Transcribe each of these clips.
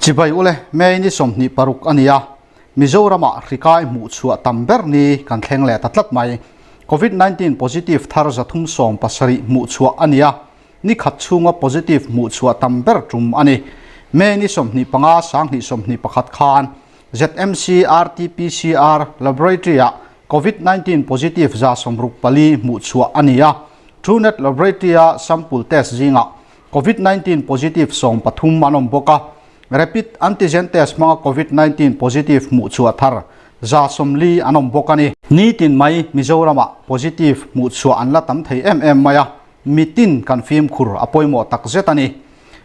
Chibai ule, May ni 26 a ni a, Mizoramah hri kai hmuh chhuah tam ber ni kan thleng leh ta tlat mai. Covid 19 positive thar 317 hmuh chhuah a ni a, ni khat chhunga positive hmuh chhuah tam ber tum a ni. May ni 25 2021 khan ZMC RT-PCR Laboratory-ah Covid 19 positive 64 hmuh chhuah a ni a, Truenat Laboratory-a sample test zingah Covid 19 positive 13 an awm bawk a, Rapid antigen test hmanga Covid 19 positive hmuh chhuah thar 140 an awm bawk a ni. Nitin mai Mizoramah positive hmuh chhuah an la tam thei em em mai a, mitin kan fimkhur a pawimawh tak zet a ni.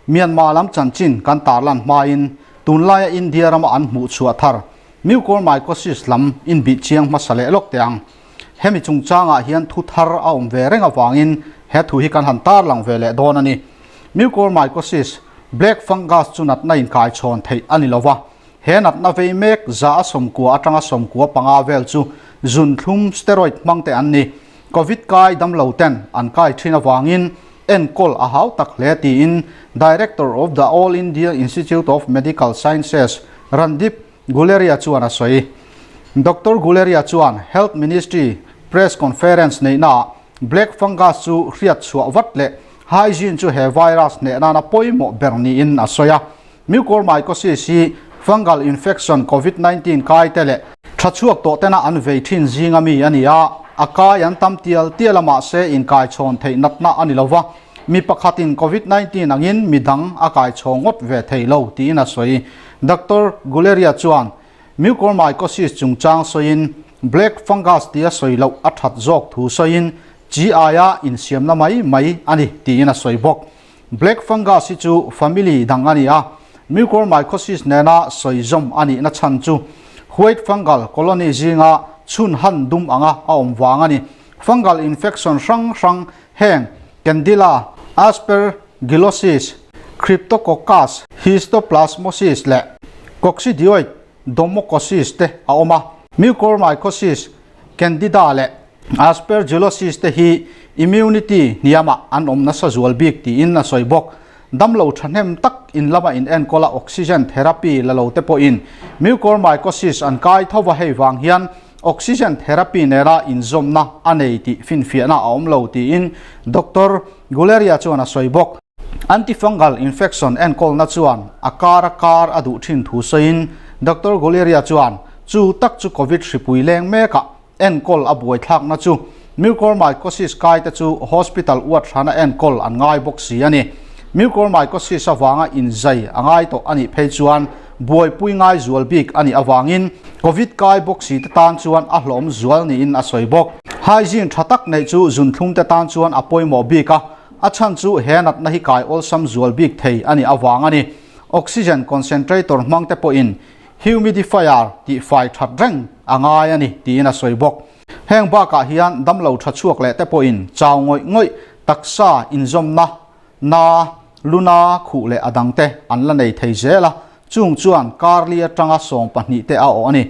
Myanmar lam chanchin kan tarlan hmain tunlaia India rama an hmuh chhuah thar Mucormycosis lam inbih chiang hmasa leh lawk teh ang. Hemi chungchangah hian thu thar a awm ve reng avangin he thu hi kan han tarlang ve leh dawn a ni. Mucormycosis, black fungus chu natna inkaichhawn theih a ni lova, he natna vei mek 190 atanga 95 vel chu zun thlum steroid hmang te an ni. Covid kai damlo ten an kai thin avangin enkawl a hau tak hle tiin Director of the All India Institute of Medical Sciences Randeep Guleria chuan a sawi. Doctor Guleria chuan Health Ministry press conference neihnaah black fungus chu hriat chhuah vat leh hygiene chu he virus hneh nana pawimawh ber niin a sawi a. Mucormycosis hi fungal infection Covid 19 kai te leh tha chhuak tawh tena an vei thin zinga mi a ni a, a kai an tam tial tial a mahse inkai chhawn theih natna a ni lova, mi pakhatin Covid 19 angin mi dang a kai chhawng ngawt ve thei lo tiin a sawi. Doctor Guleria chuan Mucormycosis chungchang sawiin black fungus tia sawi loh a that zawk thu sawiin chi aia insiamna mai mai a ni tiin a sawi bawk. Black fungus hi chu family dang a ni a, mucormycosis nena sawi zawm a nihna chhan chu white fungal colony zinga chhun han dum anga a awm vang a ni. Fungal infection hrang hrang heng Candida, Aspergillosis, Cryptococcus, Histoplasmosis leh Coccidioid domocosis te a awm a. Mucormycosis, Candida leh Aspergillosis te hi immunity hniamah an awm nasa zual bik tiin a sawi bawk. Damlo thahnem tak in lama in enkawl a oxygen therapy la lo te pawhin mucormycosis an kai tho va, hei vang hian oxygen therapy nena inzawmna a nei tih finfiahna a awm lo tiin Doctor Guleria chuan a sawi bawk. Antifungal infection enkawlna chuan a kar a kar a duh thin thu sawiin Doctor Guleria chuan chu tak chu Covid hripui leng mekah enkawl a buaithlakna chu mucormycosis kai te chu hospital uat hrana enkawl an ngai bawk si a ni. Mucormycosis avanga inzai a ngai tawh a nih phei chuan buaipui ngai zual bik a nih avangin Covid kai bawk si te tan chuan a hlawm zual niin a sawi bawk. Hygiene tha tak neih chu zunthlum te tan chuan a pawimawh bik a, a chhan chu he natna hi kai awlsam zual bik thei a nih avang a ni. Oxygen concentrator hmang te pawhin humidifier tih fai that reng a ngai a ni tiin a sawi bawk. Heng bakah hian damlo tha chhuak leh te pawhin chau ngawih ngawih taksa inzawmna na, luna, khuh leh a dangte an la nei thei zel a, chung chuan karli atanga 12 te a awh a ni.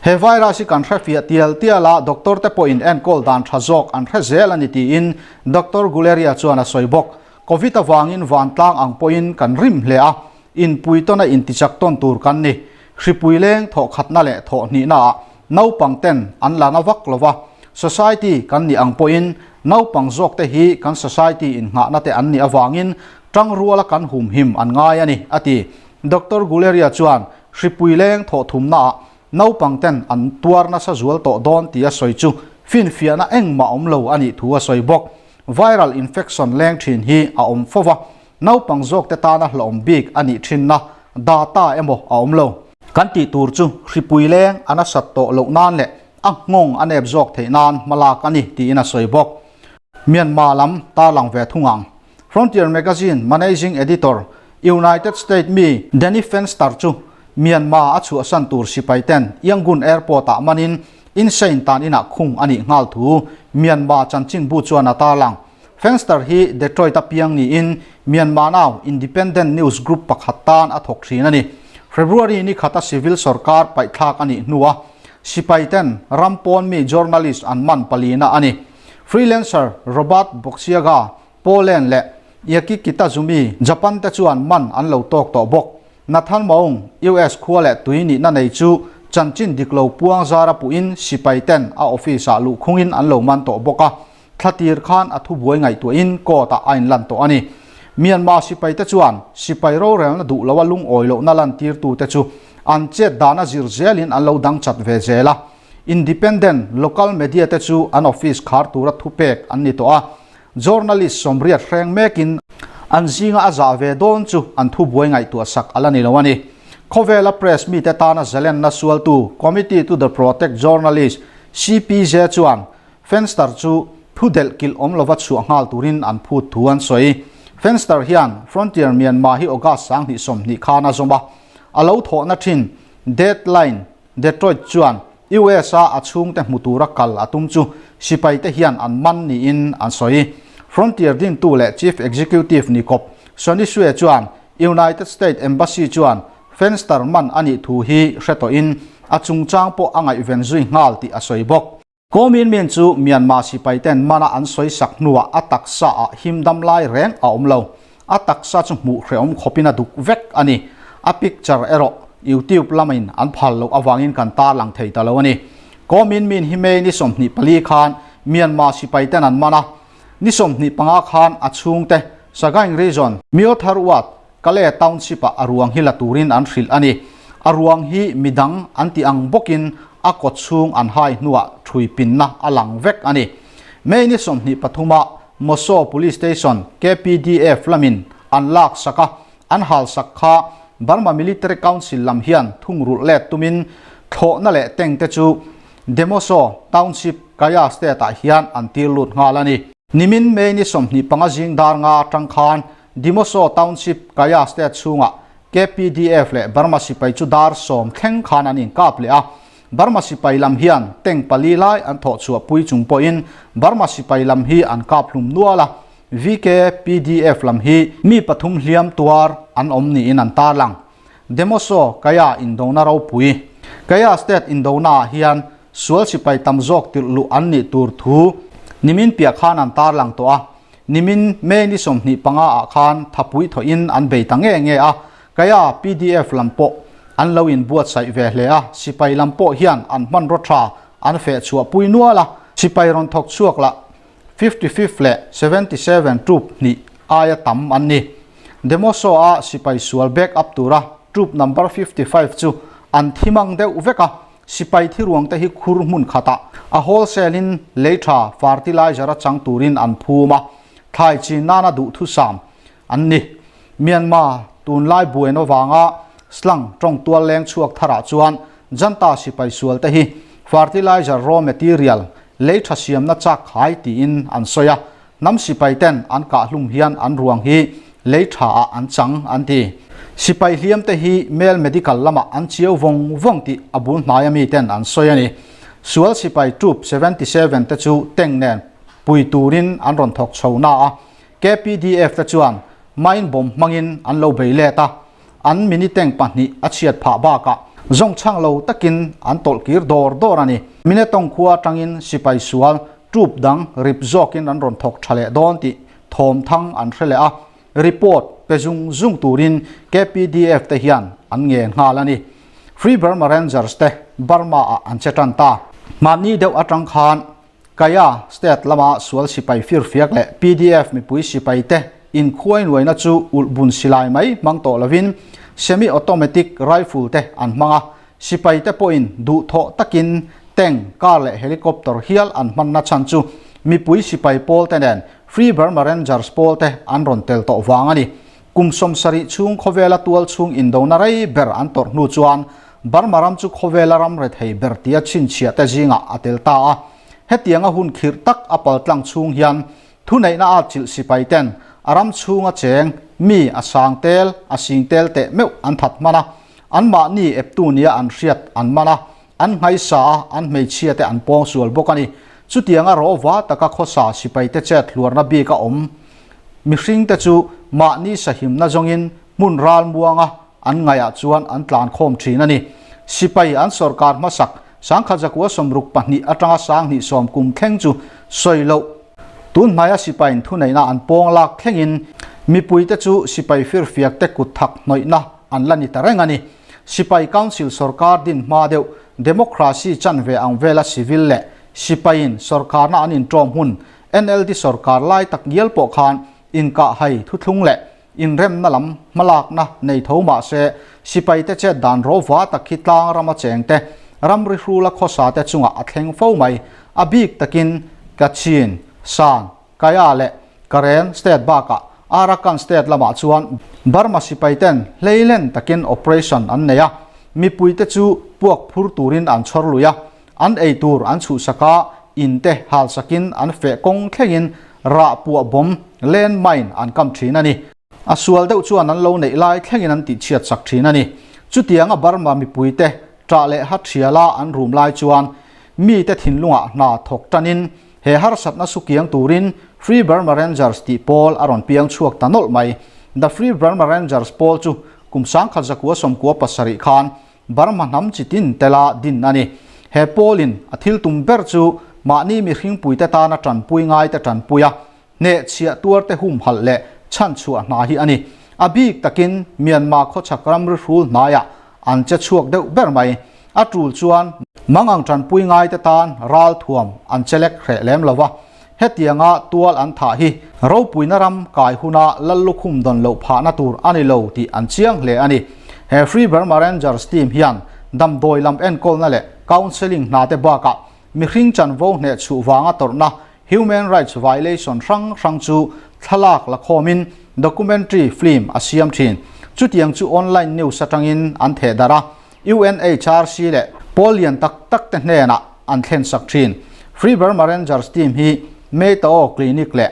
He virus hi kan hrefiah tial tial a, doctor te pawhin enkawl dan tha zawk an hre zel a ni tiin Doctor Guleria chuan a sawi bawk. Covid avangin vantlang ang pawhin kan rim hle a, inpui tawna intichak tawn tur kan ni. Hripui leng thawhkhatna leh thawhhnihnaah naupang ten an la na vak lova, society kan nih ang pawhin naupang zawk te hi kan society innghahna te an nih avangin tangruala kan humhim an ngai a ni, a ti. Doctor Guleria chuan hripui leng thawhthumnaah naupang ten an tuar nasa zual tawh dawn tih a sawi chu finfiahna engmah awm lo a nih thu a sawi bawk. Viral infection leng thin hi a awm fova, naupang zawk te tana hlawm bik a nih thinna data emaw a awm lo. Kan tih tur chu hripui leng a nasat tawh loh nan leh a nghawng a nep zawk theih nan hmalak a ni tiin a sawi bawk. Myanmar lam tarlang ve thung ang. Frontier Magazine Managing Editor, United States mi Danny Fenster chu Myanmar a chhuahsan tur sipai ten Yangon Airport ah manin Insein tan inah khung a nih nghal thu Myanmar chanchinbu chuan a tarlang. Fenster hi Detroit a piang niin Myanmar Now Independent News Group pakhat tan a thawk thin a ni. February ni khata civil sarkar paihthlak a nih hnua sipai ten ram pawn mi journalist an man palina a ni. Freelancer Robert Boksiaga, Poland leh Yaki Kitazumi, Japan te chuan man an lo tawk tawh bawk. Nathan Maung, US khua leh tui nihna nei chu chanchin dik lo puang zara puhin sipai ten a office-ah luhkhungin an lo man tawh bawk a, thla tir khan a thubuai ngaihtuahin court-ah a inlan tawh a ni. Myanmar sipaite chuan sipai rorelna duh loa lungawi lohna lantirtute chu an chet dana zir zelin an lo dang chat ve zel a. Independent local media te chu an office khar tura thupek an ni tawh a, journalist sawmriat hreng mekin an zinga a zah ve dawn chu an thubuai ngaihtuah sak a la ni lo a ni. Khawvela press mite tana zalenna sualtu Committee to the Protect Journalists, CPJ, chuan Fenster chu thu delh kilh awm lova chhuah nghal turin an phut thu an sawi. Fenster hian Frontier Myanmar hi August 2020 khan a zawm a, a lo thawhna thin Dateline Detroit chuan US-a a chhungte hmu tura kal a tum chu sipaite hian an man niin an sawi. Frontier dintu leh Chief Executive ni kawp Sonny Sue chuan United States Embassy chuan Fenster man a nih thu hi hre tawhin a chungchang pawh a ngaihven zui nghal tih a sawi bawk. Ko Min Min chu Myanmar sipaiten mana an sawi sak hnuah a taksa ah him dam lai reng a awm lo. A taksa chu hmuh hrehawm khawpin a duk vek a ni. A picture erawh YouTube lamin an phal loh avangin kan tarlang thei ta lo a ni. Ko Min Min hi May ni 24 khan Myanmar sipaiten an man a. Ni 25 khan a chhungte Sagaing Region, Myo Thar Wat, Kale Township-ah a ruang hi la turin an hrilh a ni. A ruang hi midang an tih ang bawkin a kaw chhung an hai hnuah thui pinna a lang vek a ni. May ni 23 ah Moso Police Station KPDF lamin an lak sak a, an hal sak kha Burma Military Council lam hian thungrulh let tumin thlawhna leh tank te chu Demoso Township Kaya State-ah hian an tir lut nghal a ni. Nimin May ni 25 zing dar nga atang khan Demoso Township, Kaya State chhungah KPDF leh Burma sipai chu dar sawm thleng khan an inkap leh a. Burma sipai lam hian tank pali lai an thawh chhuah pui chung pawhin Burma sipai lam hi an kap hlum nual a. VKPDF lam hi mi pathum hliam tuar an awm niin an tarlang. Demoso, Kaya indona ropui. Kaya State indona ah hian sual sipai tam zawk tirh luh an nih tur thu nimin piah khan an tarlang tawh a. Nimin May ni 25 ah khan thapui thawhin an bei ta nge nge a, Kaya PDF lam pawh an lo inbuatsaih ve hle a, sipai lam pawh hian an hmanraw tha an feh chhuah pui nual a, sipai rawn thawk chhuak lah 55 leh 77 troop hnih aia tam an ni. Demoso a sipai sual back up tura troop number 55 chu an thi mang deuh vek a, Sipai thiruang te hi khur hmun khatah a wholesale in lei tha fertilizer a chang turin an phum a, thlai chin nana duhthusam an ni. Myanmar tunlai buain avanga slang tawng tual leng chhuak tharah chuan Janta sipai sual te hi fertilizer raw material lei tha siamna chak khai tiin an sawi a, Hnam sipai ten an kah hlum hian an ruang hi lei tha ah an chang an ti. Sipai hliam te hi Male Medical lamah an chiau vawng vawng tih a bul hnai ami ten an sawi a ni. Sual sipai Troop 77 te chu tank nen pui turin an rawn thawk chho na a, KPDF te chuan mine bomb hmangin an lo bei let a, an mini tank pahnih a chhiat phah bakah zawng chhang lo takin an tawlh kir dawr dawr a ni. Minetawng khua atangin sipai sual troop dang rip zawkin an rawn thawk tha leh dawn tih thawm thang an hre leh a, report pe zung zung turin KPDF te hian an ngen nghal a ni. Free Burma Rangers te Burma ah an che tan ta. Mahni deuh atang khan Kaya State lama sual sipai firfiak leh PDF mipui sipai te inkhuainuaina chu ulh bun silai mai hmang tawh lovin semi-automatic rifle te an hmang a, sipai te pawhin duhthawh takin tank, car leh helicopter hial an hmanna chhan chu mipui sipai pawl te nen Free Burma Rangers pawl te an rawn tel tawh vang a ni. Kum 70 chhung khawvela tual chhung indona rei ber an tawrh hnu chuan Burma ram chu khawvela ram rethei ber tia chhinchhiah te zingah a tel ta a. Hetianga hun khirh tak a paltlang chhung hian thuneihna a chilh sipai ten a ram chhunga cheng mi a sang tel, a sing tel teh meuh an that hman a. Anmahni eptu nia an hriat an man a, an nghaisa a, an hmeichhia te an pawng sual bawk a ni. Chutianga rawva taka khawsa sipai te chet hluarna bik a awm. Mihring te chu mahni sahimna zawngin hmun ral muanga an ngaihah chuan an tlan khawm thin a ni. Sipai an sawrkar hmasak sangkhat zakua 62 atanga 2010 kum thleng chu sawi loh. Tun hmaia sipaiin thuneihna an pawng lak thlengin mipuite chu sipai firfiak te kut thak hnawihna. an la ni ta reng a ni. Sipai Council sorkar din hma deuh democracy chanve ang vela civil leh sipaiin sorkarna an inṭawm hun NLD sorkar lai tak ngial pawh khan inkahhai thuthlung leh inremna lam hmalakna nei tho mah se sipaite chet dan rawva tak hi tlang rama chengte ramri hrula khawsate chungah a thleng fo mai. A bik takin Kachin, Shan, Kaya leh Karen state bakah Arakan state lamah chuan Burma sipaiten hleilen takin operation an nei a, mipuite chu puak phur turin an chhawr lui a, an ei tur an chhuhsak a, in te halsakin an feh kawng thlengin rah puah bomb, land mine, an kam thin a ni. A sual deuh chuan an lo neih lai thlengin an tihchhiat sak thin a ni. Chutianga Burma mipuite ṭah leh ha ṭhiala an rum lai chuan mite thinlungah hna thawk ṭanin He harsatna sukiang turin Free Burma Rangers tih pawl a rawn piang chhuak ta nawlh mai. The Free Burma Rangers pawl chu kum 1997 khan Burma hnam chi tin tela din a ni. He pawlin a thil tum ber chu mahni mihringpuite tana tanpui ngaite tanpui a, hnehchhiah tuarte humhalh leh chhanchhuah hna hi a ni. A bik takin Myanmar khawchhak ramri hrul hnaiah an che chhuak deuh ber mai. A tul chuan mangang tanpui ngaite tan ralthuam an chelek hreh lem lo va, hetianga tual an thah hi ropuina ram kai huna Lallukhum dawn loh phahna tur a ni lo tih an chiang hle a ni. He Free Burma Rangers team hian damdawi lam enkawlna leh counselling hnate bakah mihring chanvo hneh chhuh vanga tawrhna Human rights violation hrang hrang chu thlalak la khawmin documentary film a siam thin. Chutiang chu online news atangin an theh darh a, UNHRC leh pawl lian tak tak te hnenah an thlen sak thin. Free Burma Rangers team hi Meitao Clinic leh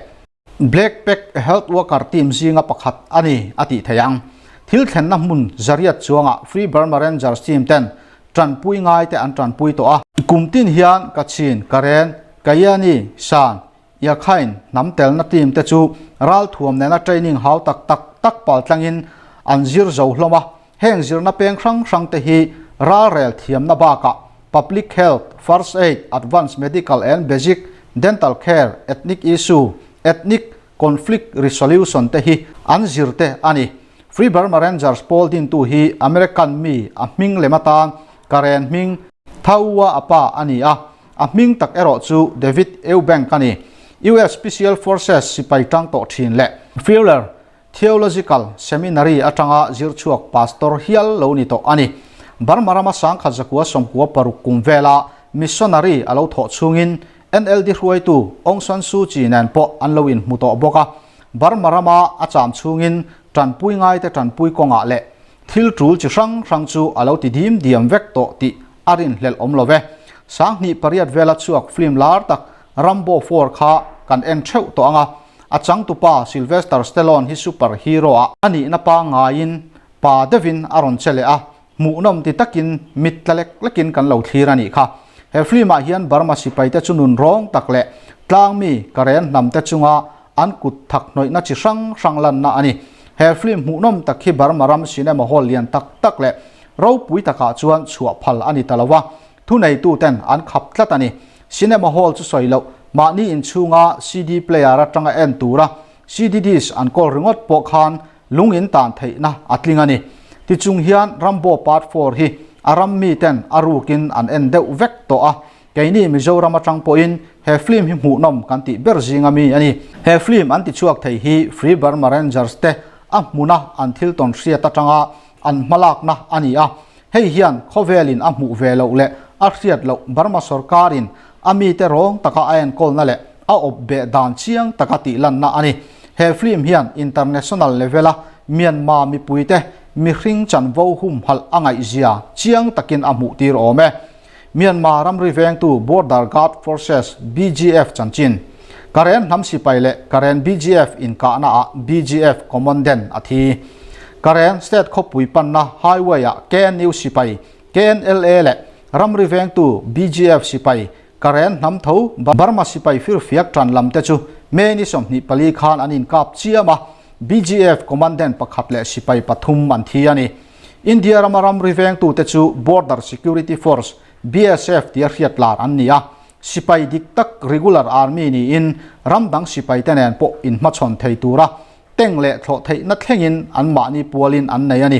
Black Pack Health Worker team zinga pakhat a ni a tih theih ang. Thil thlenna hmun zariat chuangah Free Burma Rangers team ten tanpui ngai te an tanpui tawh a. Kum tin hian Kachin, Karen, Kayani, Shan, Yakhain hnam telna team te chu ralthuam nena training hau tak tak tak pal tlangin an zir zo hlawm a. Heng zirna peng hrang hrang te hi ralrel thiamna bakah Public Health, First Aid, Advance Medical and Basic Dental Care, Ethnic Issue, Ethnic Conflict Resolution te hi an zir te a ni. Free Burma Rangers pawl dintu hi American mi a hming lem atan Karen hming Thaua a pa a ni a, a hming tak erawh chu David Eubank a ni. US Special Forces sipai tang tawh thin leh Fuller Theological Seminary atanga zir chhuak pastor hial lo ni tawh a ni. Burma rama 1996 kum vela missionary a lo thawh chhungin NLD hruaitu Aung San Suu Kyi nen pawh an lo inhmu tawh bawk a. Burma rama a cham chhungin tanpui ngaite tanpui kawngah leh thil tul chi hrang hrang chu a lo ti dim diam vek tawh tih a rinhlelh awm lo ve. 2008 vela chhuak film lar tak Rambo 4 kha kan en theuh tawh ang a, a changtupa Sylvester Stallone hi super hero ah a nihna pangngaiin pa deuhin a rawn che leh a, Hmuhnawm ti takin mit tla lek lekin kan lo thlir a nih kha. He film ah hian Burma sipaite chu nun rawng tak leh tlangmi Karen hnamte chunga an kut thak hnawihna chi hrang hrang lanna a ni. He film hmuhnawm tak hi Burma ram cinema hall lian tak tak leh ropui takah chuan chhuah phal a ni ta lo va, thuneituten an khap tlat a ni. Cinema hall chu sawi loh, mahni inchhunga CD player atanga en tura CD disc an kawl ringawt pawh khan Lung in tan theihna a tling a ni. Tichung hian Rambo Part 4 hi a ram mi ten a rukin an en deuh vek tawh a, keini Mizoram atang pawhin he film hi hmuhnawm kan tih ber zinga mi a ni. He film an tichhuak thei hi Free Burma Rangers te a hmuna an thil tawn hriat atanga an hmalakna a ni a, Hei hian khawvelin a hmuh ve loh leh a hriat loh Burma sorkarin a mite rawng taka a enkawlna leh a awp beh dan chiang taka tih lanna a ni. He film hian international level-a Myanmar mipuite mihring chanvo humhalh a ngaihzia chiang takin a hmuhtir awm e. Myanmar ramri vengtu Border Guard Forces, BGF, chanchin. Karen hnam sipai leh Karen BGF inkahnaah BGF commandant a thi. Karen state khawpui panna highway-ah KNU sipai, KNLA leh ramri vengtu BGF sipai, Karen hnam tho Burma sipai firfiak tan lam te chu May ni 24 khan an inkap chiam a, BGF commandant pakhat leh sipai pathum an thi a ni. India rama ramri vengtute chu Border Security Force, BSF, tia hriat lar an ni a, sipai dik tak regular army niin ram dang sipaite nen pawh inhmachhawn thei tura tank leh thlawh theihna thlengin anmahni pualin an nei a ni.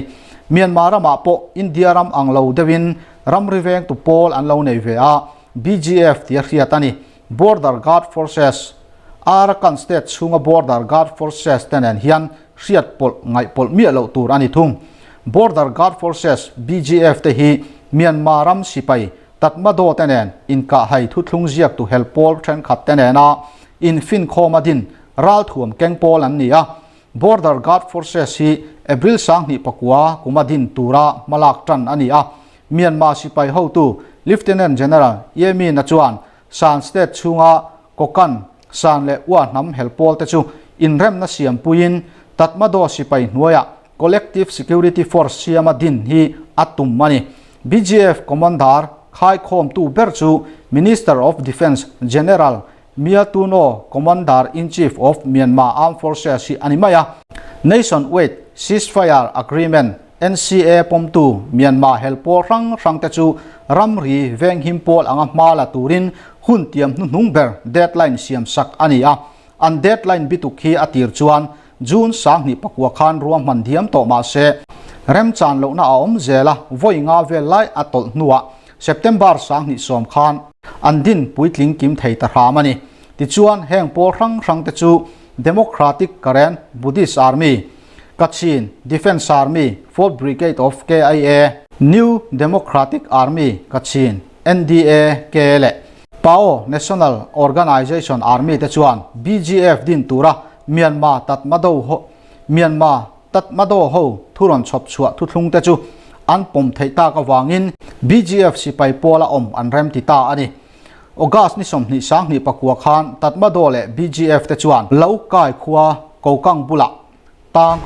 Myanmar ramah pawh India ram ang lo deuhin ramri vengtu pawl an lo nei ve a, BGF tia hriat a ni. Border Guard Forces, Arakan State chhunga Border Guard Forces te nen hian hriat pawlh ngaih pawlh miah loh tur a ni thung. Border Guard Forces, BGF, te hi Myanmar ram sipai Tatmadaw te nen inkahhai thuthlung ziaktu hel pawl thenkhat te nena infinkhawm a din ralthuam keng pawl an ni a. Border Guard Forces hi April 2009 kuma din tura hmalak tan a ni a. Myanmar sipai hotu Lieutenant General Ye Min-a chuan Shan State chhunga Kokang, Shan leh Ua hnam hel pawl te chu inremna siampuiin Tatmadaw sipai hnuaiah Collective Security Force siama din hi a tum a ni. BGF Commander khaikhawmtu ber chu Minister of Defence General Mya Tun Aw, Commander-in-Chief of Myanmar Armed Forces hi a ni mai a. Nationwide Ceasefire Agreement, NCA, pawmtu Myanmar hel pawl hrang hrang te chu ramri venghim pawl anga hma la turin hun tiam hnuhnung ber deadline siam sak a ni a. An deadline bituk hi a tir chuan June 2009 khan ruahman diam tawh mah se, remchan lohna a awm zel a, vawi nga vel lai a tawlh hnuah September 2010 khan an din puitling kim thei ta hram a ni. Tichuan, heng pawl hrang hrang te chu Democratic Karen Buddhist Army, Kachin Defence Army, Fourth Brigade of KIA, New Democratic Army, Kachin, NDA, K leh Pao National Organization Army te chuan BGF din tura Myanmar Tatmadaw ho Myanmar Tatmadaw ho thu rawn chhawp chhuah thuthlung te chu an pawm theih tak avangin BGF sipai pawla awm an rem ti ta a ni. August ni 20 2009 khan Tatmadaw leh BGF te chuan Lo Kai khua Kokang bulah tang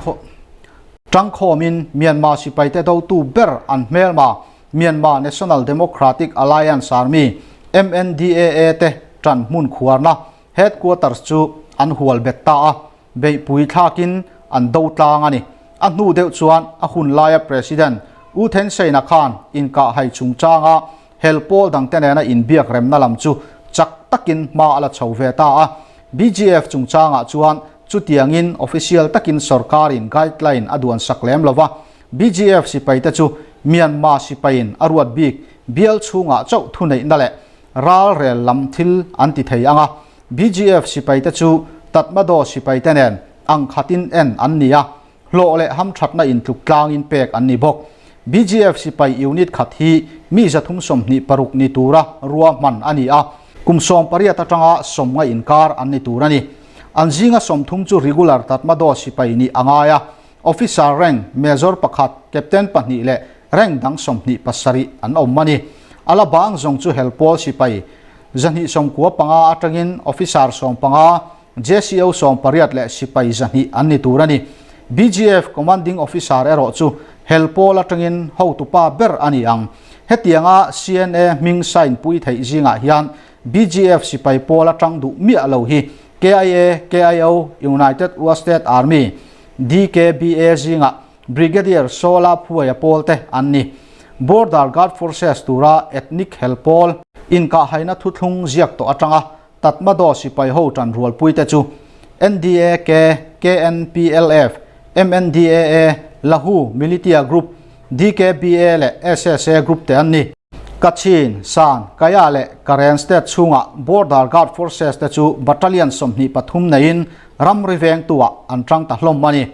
tangkhawmin Myanmar sipai te dotu ber an hmelma Myanmar National Democratic Alliance Army, MNDAA, te tan hmun khuarna headquarters chu an hual bet ta a, beihpui thlakin an do tlang a ni. A hnu deuh chuan a hun laia President U Thein Sein-a khan inkahhai chungchanga hel pawl dangte nena inbiak remna lam chu chak takin hma a la chho ve ta a. BGF chungchangah chuan chutiangin official takin sorkarin guideline a duan sak lem lo va, BGF sipaite chu Myanmar sipaiin a ruat bik bial chhungah chauh thuneihna leh ralrel lam thil an ti thei ang a, BGF sipaite chu Tatmadaw sipaite nen ang khatin en an ni a, hlawh leh hamthatna intluk tlangin pek an ni bawk. BGF sipai unit khat hi mi 326 ni tura ruahman a ni a, kum 18 atanga 50 inkar an ni tur a ni. An zinga 30 chu regular Tatmadaw sipai nih a ngai a, Officer rank Major pakhat, Captain pahnih leh rank dang 27 an awm a ni. A la bang zawng chu helpawl sipai 295 atangin Officer 15, JCO 18 leh sipai 200 an ni tur a ni. BGF Commanding Officer erawh chu helpawl atangin hotupa ber a ni ang. Hetianga CNA hming sign pui theih zingah hian BGF sipai pawl atang duh miah lo hi KIA, KIO, United Wa State Army, DKBA zingah Brigadier Sola Phuaia pawl te an ni. Border Guard Forces tura ethnic hel pawl inkahhaina thuthlung ziak tawh atanga Tatmadaw sipai ho tanrualpui te chu NDAK, KNPLF, MNDAA, Lahu Militia Group, DKBA leh SSA Group te an ni. Kachin, Shan, Kaya leh Karen State chhungah Border Guard Forces te chu Battalion 23 neiin ramri vengtuah an tang ta hlawm a ni.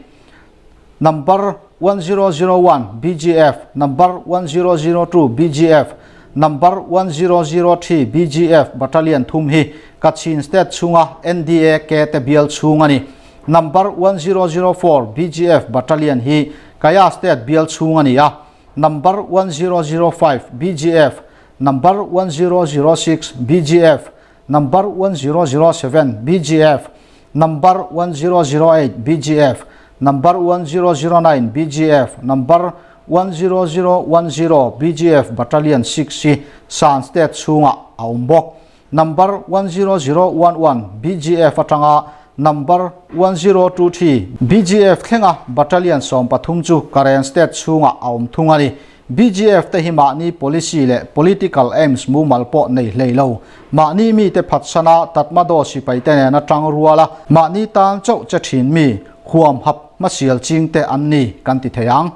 Number 1001 BGF, Number 1002 BGF, Number 1003 BGF Battalion thum hi Kachin State chhunga NDA K te bial chhung a ni. Number 1004 BGF Battalion hi Kaya State bial chhung a ni a. Number 1005 BGF, Number 1006 BGF, Number 1007 BGF, Number 1008 BGF, Number 1009 BGF, Number 10010 BGF Battalion 6 hi Shan State chhungah a awm bawk. Number 10011 BGF atanga Number 1023 BGF thlenga Battalion 13 chu Karen State chhungah a awm thung a ni. BGF te hi mahni policy leh political aims mumal pawh nei hlei lo. Mahni mite phatsana Tatmadaw sipai te nena tang ruala mahni tan chauh che thin mi huam hap hmasial ching te an ni kan ti thei ang.